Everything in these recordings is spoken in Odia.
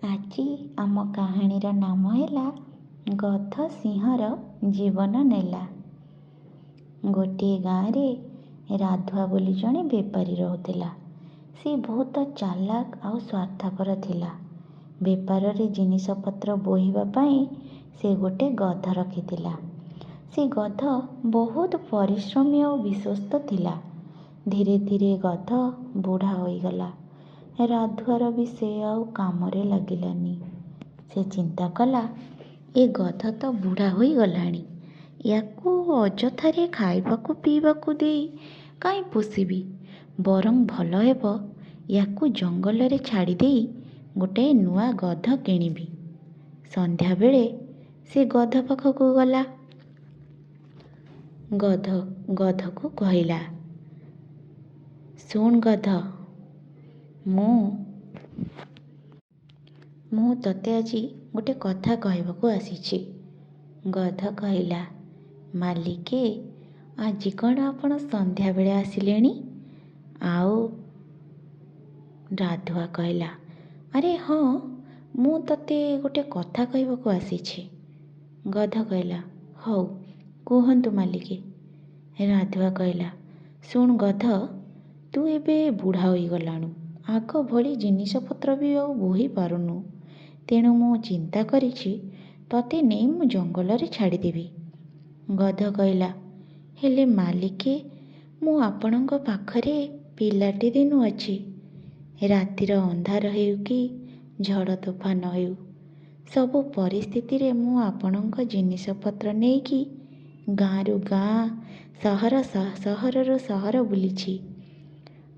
ଆଜି ଆମ କାହାଣୀର ନାମ ହେଲା ଗଧ ସିଂହର ଜୀବନ ନେଲା। ଗୋଟିଏ ଗାଁରେ ରାଧୁଆ ବୋଲି ଜଣେ ବେପାରୀ ରହୁଥିଲା। ସେ ବହୁତ ଚାଲାକ ଆଉ ସ୍ୱାର୍ଥପର ଥିଲା। ବେପାରରେ ଜିନିଷପତ୍ର ବୋହିବା ପାଇଁ ସେ ଗୋଟେ ଗଧ ରଖିଥିଲା। ସେ ଗଧ ବହୁତ ପରିଶ୍ରମୀ ଆଉ ବିଶ୍ୱସ୍ତ ଥିଲା। ଧୀରେ ଧୀରେ ଗଧ ବୁଢ଼ା ହୋଇଗଲା। ରାଧୁଆର ବି ସେ ଆଉ କାମରେ ଲାଗିଲାନି। ସେ ଚିନ୍ତା କଲା, ଏ ଗଧ ତ ବୁଢ଼ା ହୋଇଗଲାଣି, ୟାକୁ ଅଯଥାରେ ଖାଇବାକୁ ପିଇବାକୁ ଦେଇ କାହିଁ ପୋଷିବି? ବରଂ ଭଲ ହେବ ୟାକୁ ଜଙ୍ଗଲରେ ଛାଡ଼ିଦେଇ ଗୋଟାଏ ନୂଆ ଗଧ କିଣିବି। ସନ୍ଧ୍ୟାବେଳେ ସେ ଗଧ ପାଖକୁ ଗଲା। ଗଧ ଗଧକୁ କହିଲା, ଶୁଣ ଗଧ, ମୁଁ ତୋତେ ଆଜି ଗୋଟେ କଥା କହିବାକୁ ଆସିଛି। ଗଧ କହିଲା, ମାଲିକେ, ଆଜି କ'ଣ ଆପଣ ସନ୍ଧ୍ୟାବେଳେ ଆସିଲେଣି? ଆଉ ରାଧୁଆ କହିଲା, ଆରେ ହଁ, ମୁଁ ତୋତେ ଗୋଟେ କଥା କହିବାକୁ ଆସିଛି। ଗଧ କହିଲା, ହଉ କୁହନ୍ତୁ ମାଲିକେ। ରାଧୁଆ କହିଲା, ଶୁଣ ଗଧ, ତୁ ଏବେ ବୁଢ଼ା ହୋଇଗଲାଣୁ, ଆଗ ଭଳି ଜିନିଷପତ୍ର ବି ଆଉ ବୋହି ପାରୁନୁ। ତେଣୁ ମୁଁ ଚିନ୍ତା କରିଛି ତୋତେ ନେଇ ମୁଁ ଜଙ୍ଗଲରେ ଛାଡ଼ିଦେବି। ଗଧ କହିଲା, ହେଲେ ମାଲିକେ, ମୁଁ ଆପଣଙ୍କ ପାଖରେ ପିଲାଟି ଦିନୁ ଅଛି। ରାତିର ଅନ୍ଧାର ହେଉ କି ଝଡ଼ ତୋଫାନ ହେଉ, ସବୁ ପରିସ୍ଥିତିରେ ମୁଁ ଆପଣଙ୍କ ଜିନିଷପତ୍ର ନେଇକି ଗାଁରୁ ଗାଁ, ସହରରୁ ସହର ବୁଲିଛି।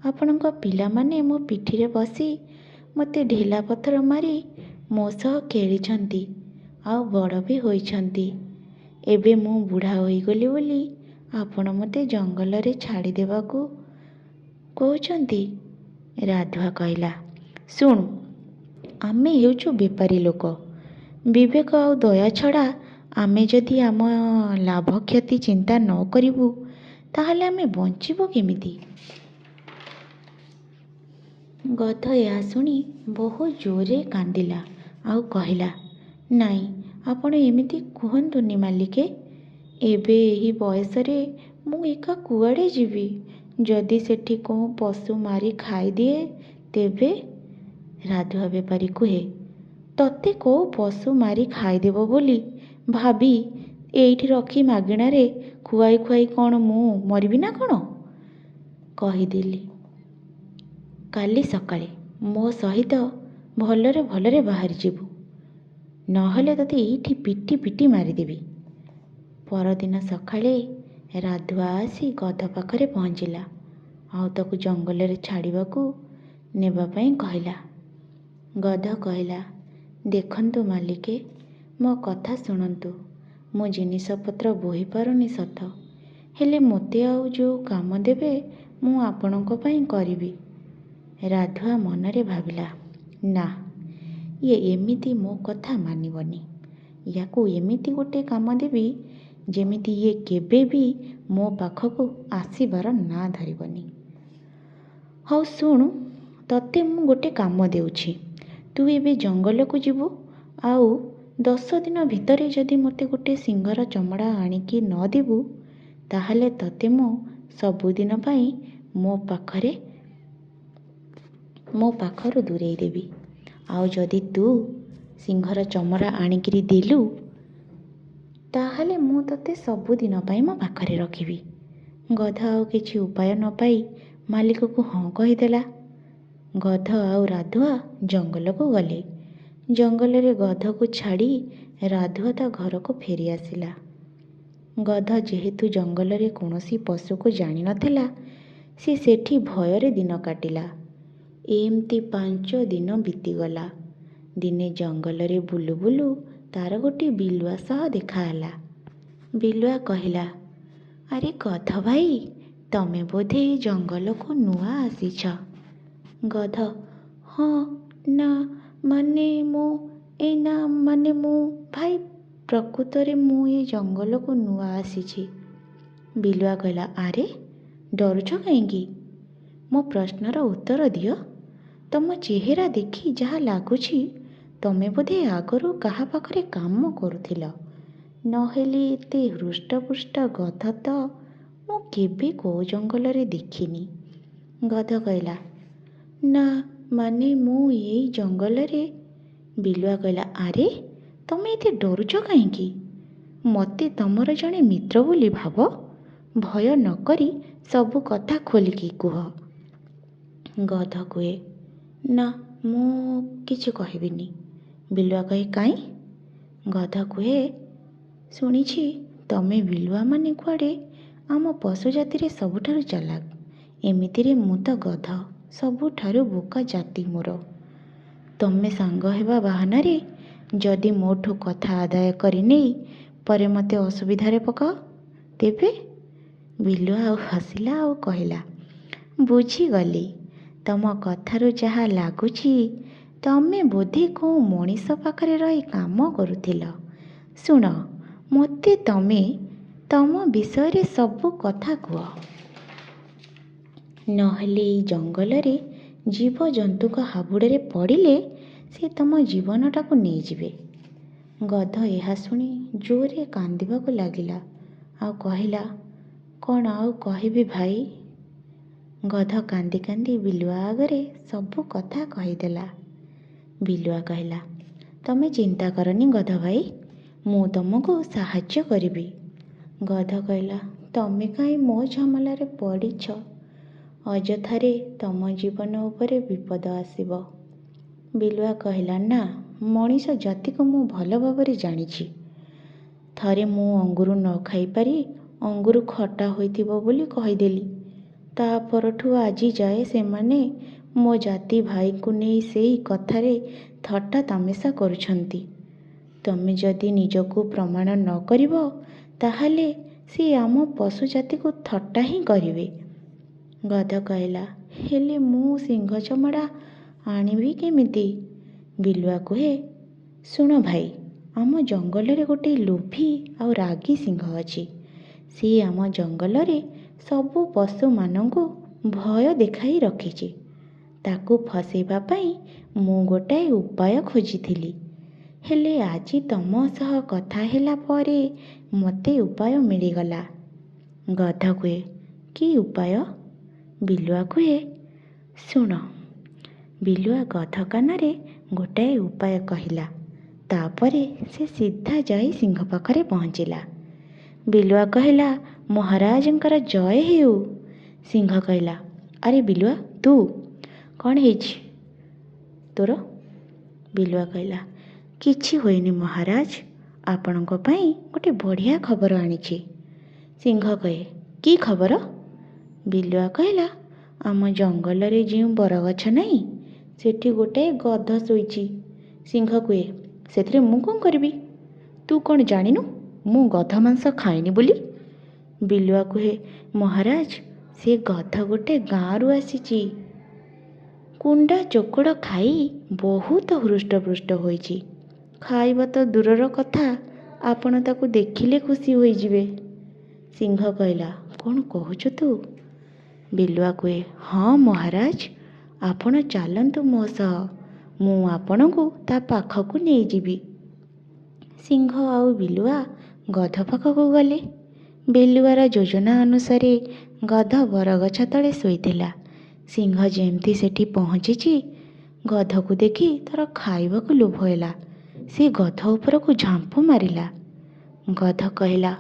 ଆପଣଙ୍କ ପିଲାମାନେ ମୋ ପିଠିରେ ବସି ମୋତେ ଢେଲା ପଥର ମାରି ମୋ ସହ ଖେଳିଛନ୍ତି ଆଉ ବଡ଼ ବି ହୋଇଛନ୍ତି। ଏବେ ମୁଁ ବୁଢ଼ା ହୋଇଗଲି ବୋଲି ଆପଣ ମୋତେ ଜଙ୍ଗଲରେ ଛାଡ଼ିଦେବାକୁ କହୁଛନ୍ତି? ରାଧୁଆ କହିଲା, ଶୁଣୁ, ଆମେ ହେଉଛୁ ବେପାରୀ ଲୋକ। ବିବେକ ଆଉ ଦୟା ଛଡ଼ା ଆମେ ଯଦି ଆମ ଲାଭ କ୍ଷତି ଚିନ୍ତା ନ କରିବୁ, ତାହେଲେ ଆମେ ବଞ୍ଚିବୁ କେମିତି? ଗଧ ଏହା ଶୁଣି ବହୁତ ଜୋରରେ କାନ୍ଦିଲା ଆଉ କହିଲା, ନାଇଁ, ଆପଣ ଏମିତି କୁହନ୍ତୁନି ମାଲିକେ। ଏବେ ଏହି ବୟସରେ ମୁଁ ଏକା କୁଆଡ଼େ ଯିବି? ଯଦି ସେଠି କେଉଁ ପଶୁ ମାରି ଖାଇଦିଏ ତେବେ? ରାଧୁଆ ବେପାରୀ କୁହେ, ତତେ କେଉଁ ପଶୁ ମାରି ଖାଇଦେବ ବୋଲି ଭାବି ଏଇଠି ରଖି ମାଗଣାରେ ଖୁଆଇ ଖୁଆଇ କ'ଣ ମୁଁ ମରିବି ନା କ'ଣ? କହିଦେଲି, କାଲି ସକାଳେ ମୋ ସହିତ ଭଲରେ ଭଲରେ ବାହାରିଯିବୁ, ନହେଲେ ତୋତେ ଏଇଠି ପିଟି ପିଟି ମାରିଦେବି। ପରଦିନ ସକାଳେ ରାଧୁଆ ଆସି ଗଧ ପାଖରେ ପହଞ୍ଚିଲା ଆଉ ତାକୁ ଜଙ୍ଗଲରେ ଛାଡ଼ିବାକୁ ନେବା ପାଇଁ କହିଲା। ଗଧ କହିଲା, ଦେଖନ୍ତୁ ମାଲିକେ, ମୋ କଥା ଶୁଣନ୍ତୁ। ମୁଁ ଜିନିଷପତ୍ର ବୋହି ପାରୁନି ସତ, ହେଲେ ମୋତେ ଆଉ ଯେଉଁ କାମ ଦେବେ ମୁଁ ଆପଣଙ୍କ ପାଇଁ କରିବି। ରାଧୁଆ ମନରେ ଭାବିଲା, ନା, ଇଏ ଏମିତି ମୋ କଥା ମାନିବନି। ୟାକୁ ଏମିତି ଗୋଟେ କାମ ଦେବି ଯେମିତି ଇଏ କେବେ ବି ମୋ ପାଖକୁ ଆସିବାର ନାଁ ଧରିବନି। ହଉ ଶୁଣୁ, ତତେ ମୁଁ ଗୋଟେ କାମ ଦେଉଛି। ତୁ ଏବେ ଜଙ୍ଗଲକୁ ଯିବୁ ଆଉ 10 ଦିନ ଭିତରେ ଯଦି ମୋତେ ଗୋଟେ ସିଂହର ଚମଡ଼ା ଆଣିକି ନ ଦେବୁ, ତାହେଲେ ତତେ ମୁଁ ସବୁଦିନ ପାଇଁ ମୋ ପାଖରୁ ଦୂରେଇ ଦେବି। ଆଉ ଯଦି ତୁ ସିଂହର ଚମଡ଼ା ଆଣିକିରି ଦେଲୁ, ତାହେଲେ ମୁଁ ତୋତେ ସବୁଦିନ ପାଇଁ ମୋ ପାଖରେ ରଖିବି। ଗଧ ଆଉ କିଛି ଉପାୟ ନ ପାଇ ମାଲିକକୁ ହଁ କହିଦେଲା। ଗଧ ଆଉ ରାଧୁଆ ଜଙ୍ଗଲକୁ ଗଲେ। ଜଙ୍ଗଲରେ ଗଧକୁ ଛାଡ଼ି ରାଧୁଆ ତା ଘରକୁ ଫେରି ଆସିଲା। ଗଧ ଯେହେତୁ ଜଙ୍ଗଲରେ କୌଣସି ପଶୁକୁ ଜାଣିନଥିଲା, ସେ ସେଠି ଭୟରେ ଦିନ କାଟିଲା। ଏମିତି 5 ଦିନ ବିତିଗଲା। ଦିନେ ଜଙ୍ଗଲରେ ବୁଲୁ ବୁଲୁ ତାର ଗୋଟେ ବିଲୁଆ ସହ ଦେଖାହେଲା। ବିଲୁଆ କହିଲା, ଆରେ ଗଧ ଭାଇ, ତମେ ବୋଧେ ଏ ଜଙ୍ଗଲକୁ ନୂଆ ଆସିଛ? ଗଧ, ହଁ, ନା ମାନେ ମୁଁ ଏ ନା ମାନେ ମୁଁ ଭାଇ, ପ୍ରକୃତରେ ମୁଁ ଏ ଜଙ୍ଗଲକୁ ନୂଆ ଆସିଛି। ବିଲୁଆ କହିଲା, ଆରେ ଡରୁଛ କାହିଁକି? ମୋ ପ୍ରଶ୍ନର ଉତ୍ତର ଦିଅ। ତମ ଚେହେରା ଦେଖି ଯାହା ଲାଗୁଛି ତମେ ବୋଧେ ଆଗରୁ କାହା ପାଖରେ କାମ କରୁଥିଲ, ନହେଲେ ଏତେ ହୃଷ୍ଟପୁଷ୍ଟ ଗଧ ତ ମୁଁ କେବେ କୋଉ ଜଙ୍ଗଲରେ ଦେଖିନି। ଗଧ କହିଲା, ନା ମାନେ ମୁଁ ଏଇ ଜଙ୍ଗଲରେ। ବିଲୁଆ କହିଲା, ଆରେ ତମେ ଏତେ ଡରୁଛ କାହିଁକି? ମୋତେ ତମର ଜଣେ ମିତ୍ର ବୋଲି ଭାବ। ଭୟ ନକରି ସବୁ କଥା ଖୋଲିକି କୁହ। ଗଧ କୁହେ, ନା ମୁଁ କିଛି କହିବିନି। ବିଲୁଆ କହେ, କାଇଁ? ଗଧ କୁହେ, ଶୁଣିଛି ତମେ ବିଲୁଆମାନେ କୁଆଡ଼େ ଆମ ପଶୁ ଜାତିରେ ସବୁଠାରୁ ଚାଲାକ। ଏମିତିରେ ମୁଁ ତ ଗଧ, ସବୁଠାରୁ ବୋକା ଜାତି ମୋର। ତମେ ସାଙ୍ଗ ହେବା ବାହାନାରେ ଯଦି ମୋଠୁ କଥା ଆଦାୟ କରିନେଇ ପରେ ମୋତେ ଅସୁବିଧାରେ ପକାଅ ତେବେ? ବିଲୁଆ ଆଉ ହସିଲା ଆଉ କହିଲା, ବୁଝିଗଲି, ତମ କଥାରୁ ଯାହା ଲାଗୁଛି ତମେ ବୋଧେ କେଉଁ ମଣିଷ ପାଖରେ ରହି କାମ କରୁଥିଲ। ଶୁଣ, ମୋତେ ତମେ ତମ ବିଷୟରେ ସବୁ କଥା କୁହ, ନହେଲେ ଏଇ ଜଙ୍ଗଲରେ ଜୀବଜନ୍ତୁଙ୍କ ହାବୁଡ଼ରେ ପଡ଼ିଲେ ସେ ତମ ଜୀବନଟାକୁ ନେଇଯିବେ। ଗଧ ଏହା ଶୁଣି ଜୋରରେ କାନ୍ଦିବାକୁ ଲାଗିଲା ଆଉ କହିଲା, କ'ଣ ଆଉ କହିବି ଭାଇ? ଗଧ କାନ୍ଦି କାନ୍ଦି ବିଲୁଆ ଆଗରେ ସବୁ କଥା କହିଦେଲା। ବିଲୁଆ କହିଲା, ତମେ ଚିନ୍ତା କରନି ଗଧ ଭାଇ, ମୁଁ ତମକୁ ସାହାଯ୍ୟ କରିବି। ଗଧ କହିଲା, ତମେ କାହିଁ ମୋ ଝାମେଲାରେ ପଡ଼ିଛ? ଅଯଥାରେ ତମ ଜୀବନ ଉପରେ ବିପଦ ଆସିବ। ବିଲୁଆ କହିଲା, ନା, ମଣିଷ ଜାତିକୁ ମୁଁ ଭଲ ଭାବରେ ଜାଣିଛି। ଥରେ ମୁଁ ଅଙ୍ଗୁର ନ ଖାଇପାରି ଅଙ୍ଗୁର ଖଟା ହୋଇଥିବ ବୋଲି କହିଦେଲି। ତା ପରଠୁ ଆଜି ଯାଏ ସେମାନେ ମୋ ଜାତି ଭାଇଙ୍କୁ ନେଇ ସେଇ କଥାରେ ଥଟ୍ଟା ତାମସା କରୁଛନ୍ତି। ତମେ ଯଦି ନିଜକୁ ପ୍ରମାଣ ନ କରିବ, ତାହେଲେ ସେ ଆମ ପଶୁ ଜାତିକୁ ଥଟ୍ଟା ହିଁ କରିବେ। ଗଧ କହିଲା, ହେଲେ ମୁଁ ସିଂହ ଚମଡ଼ା ଆଣିବି କେମିତି? ବିଲୁଆ କୁହେ, ଶୁଣ ଭାଇ, ଆମ ଜଙ୍ଗଲରେ ଗୋଟେ ଲୋଭୀ ଆଉ ରାଗି ସିଂହ ଅଛି। ସିଏ ଆମ ଜଙ୍ଗଲରେ ସବୁ ପଶୁମାନଙ୍କୁ ଭୟ ଦେଖାଇ ରଖିଛି। ତାକୁ ଫସେଇବା ପାଇଁ ମୁଁ ଗୋଟାଏ ଉପାୟ ଖୋଜିଥିଲି, ହେଲେ ଆଜି ତମ ସହ କଥା ହେଲା ପରେ ମୋତେ ଉପାୟ ମିଳିଗଲା। ଗଧ କୁହେ, କି ଉପାୟ? ବିଲୁଆ କୁହେ, ଶୁଣ। ବିଲୁଆ ଗଧ କାନରେ ଗୋଟାଏ ଉପାୟ କହିଲା। ତାପରେ ସେ ସିଧା ଯାଇ ସିଂହ ପାଖରେ ପହଞ୍ଚିଲା। ବିଲୁଆ କହିଲା, ମହାରାଜଙ୍କର ଜୟ ହେଉ। ସିଂହ କହିଲା, ଆରେ ବିଲୁଆ, ତୁ କ'ଣ ହେଇଛି ତୋର? ବିଲୁଆ କହିଲା, କିଛି ହୋଇନି ମହାରାଜ, ଆପଣଙ୍କ ପାଇଁ ଗୋଟେ ବଢ଼ିଆ ଖବର ଆଣିଛି। ସିଂହ କହେ, କି ଖବର? ବିଲୁଆ କହିଲା, ଆମ ଜଙ୍ଗଲରେ ଯେଉଁ ବରଗଛ ନାହିଁ, ସେଠି ଗୋଟାଏ ଗଧ ଶୋଇଛି। ସିଂହ କୁହେ, ସେଥିରେ ମୁଁ କ'ଣ କରିବି? ତୁ କ'ଣ ଜାଣିନୁ ମୁଁ ଗଧ ମାଂସ ଖାଏନି ବୋଲି? ବିଲୁଆ କୁହେ, ମହାରାଜ, ସେ ଗଧ ଗୋଟେ ଗାଁରୁ ଆସିଛି। କୁଣ୍ଡା ଚୋକଡ଼ ଖାଇ ବହୁତ ହୃଷ୍ଟପୃଷ୍ଟ ହୋଇଛି। ଖାଇବା ତ ଦୂରର କଥା, ଆପଣ ତାକୁ ଦେଖିଲେ ଖୁସି ହୋଇଯିବେ। ସିଂହ କହିଲା, କ'ଣ କହୁଛୁ ତୁ? ବିଲୁଆ କୁହେ, ହଁ ମହାରାଜ, ଆପଣ ଚାଲନ୍ତୁ ମୋ ସହ, ମୁଁ ଆପଣଙ୍କୁ ତା ପାଖକୁ ନେଇଯିବି। ସିଂହ ଆଉ ବିଲୁଆ ଗଧ ପାଖକୁ ଗଲେ। ବିଲୁଆର ଯୋଜନା ଅନୁସାରେ ଗଧ ବରଗଛ ତଳେ ଶୋଇଥିଲା। ସିଂହ ଯେମିତି ସେଠି ପହଞ୍ଚିଛି, ଗଧକୁ ଦେଖି ତା'ର ଖାଇବାକୁ ଲୋଭ ହେଲା। ସେ ଗଧ ଉପରକୁ ଝାମ୍ପ ମାରିଲା। ଗଧ କହିଲା,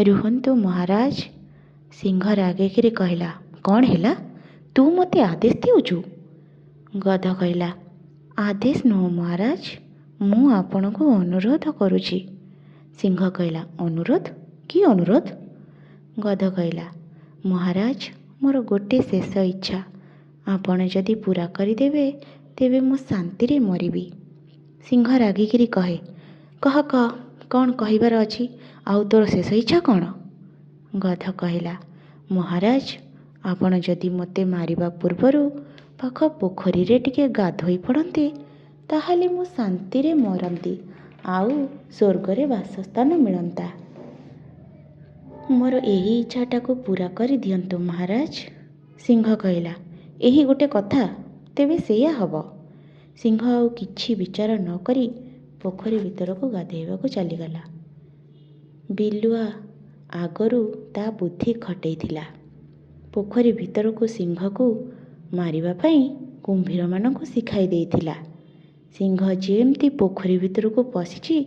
ରୁହନ୍ତୁ ମହାରାଜ। ସିଂହ ରାଗିକିରି କହିଲା, କ'ଣ ହେଲା? ତୁ ମୋତେ ଆଦେଶ ଦେଉଛୁ? ଗଧ କହିଲା, ଆଦେଶ ନୁହଁ ମହାରାଜ, ମୁଁ ଆପଣଙ୍କୁ ଅନୁରୋଧ କରୁଛି। ସିଂହ କହିଲା, ଅନୁରୋଧ? କି ଅନୁରୋଧ? ଗଧ କହିଲା, ମହାରାଜ, ମୋର ଗୋଟେ ଶେଷ ଇଚ୍ଛା, ଆପଣ ଯଦି ପୂରା କରିଦେବେ ତେବେ ମୁଁ ଶାନ୍ତିରେ ମରିବି। ସିଂହ ରାଗିକିରି କହେ, କହ କହ, କ'ଣ କହିବାର ଅଛି, ଆଉ ତୋର ଶେଷ ଇଚ୍ଛା କ'ଣ? ଗଧ କହିଲା, ମହାରାଜ, ଆପଣ ଯଦି ମୋତେ ମାରିବା ପୂର୍ବରୁ ପାଖ ପୋଖରୀରେ ଟିକେ ଗାଧୋଇ ପଡ଼ନ୍ତେ, ତାହେଲେ ମୁଁ ଶାନ୍ତିରେ ମରନ୍ତି ଆଉ ସ୍ୱର୍ଗରେ ବାସସ୍ଥାନ ମିଳନ୍ତା। ମୋର ଏହି ଇଚ୍ଛାଟାକୁ ପୂରା କରିଦିଅନ୍ତୁ ମହାରାଜ। ସିଂହ କହିଲା, ଏହି ଗୋଟେ କଥା, ତେବେ ସେଇଆ ହେବ। ସିଂହ ଆଉ କିଛି ବିଚାର ନ କରି ପୋଖରୀ ଭିତରକୁ ଗାଧୋଇବାକୁ ଚାଲିଗଲା। ବିଲୁଆ ଆଗରୁ ତା ବୁଦ୍ଧି ଖଟେଇଥିଲା। ପୋଖରୀ ଭିତରକୁ ସିଂହକୁ ମାରିବା ପାଇଁ କୁମ୍ଭୀରମାନଙ୍କୁ ଶିଖାଇ ଦେଇଥିଲା। ସିଂହ ଯେମିତି ପୋଖରୀ ଭିତରକୁ ପଶିଛି,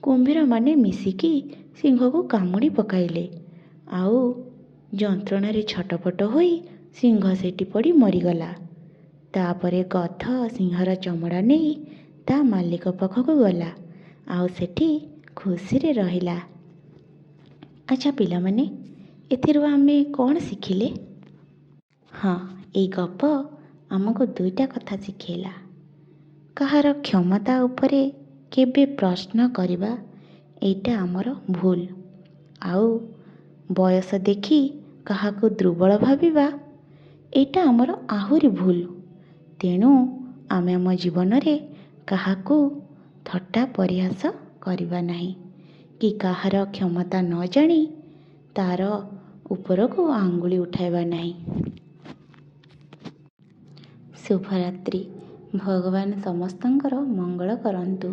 କୁମ୍ଭୀରମାନେ ମିଶିକି ସିଂହକୁ କାମୁଡ଼ି ପକାଇଲେ, ଆଉ ଯନ୍ତ୍ରଣାରେ ଛଟପଟ ହୋଇ ସିଂହ ସେଇଠି ପଡ଼ି ମରିଗଲା। ତା'ପରେ ଗଧ ସିଂହର ଚମଡ଼ା ନେଇ ତା ମାଲିକ ପାଖକୁ ଗଲା ଆଉ ସେଠି ଖୁସିରେ ରହିଲା। ଆଚ୍ଛା ପିଲାମାନେ, ଏଥିରୁ ଆମେ କ'ଣ ଶିଖିଲେ? ହଁ, ଏଇ ଗପ ଆମକୁ ଦୁଇଟା କଥା ଶିଖେଇଲା। କାହାର କ୍ଷମତା ଉପରେ କେବେ ପ୍ରଶ୍ନ କରିବା ଏଇଟା ଆମର ଭୁଲ, ଆଉ ବୟସ ଦେଖି କାହାକୁ ଦୁର୍ବଳ ଭାବିବା ଏଇଟା ଆମର ଆହୁରି ଭୁଲ। ତେଣୁ ଆମେ ଆମ ଜୀବନରେ କାହାକୁ ଥଟ୍ଟା ପରିହାସ କରିବା ନାହିଁ କି କାହାର କ୍ଷମତା ନ ଜାଣି ତା'ର ଉପରକୁ ଆଙ୍ଗୁଳି ଉଠାଇବା ନାହିଁ। ଶୁଭରାତ୍ରି। ଭଗବାନ ସମସ୍ତଙ୍କର ମଙ୍ଗଳ କରନ୍ତୁ।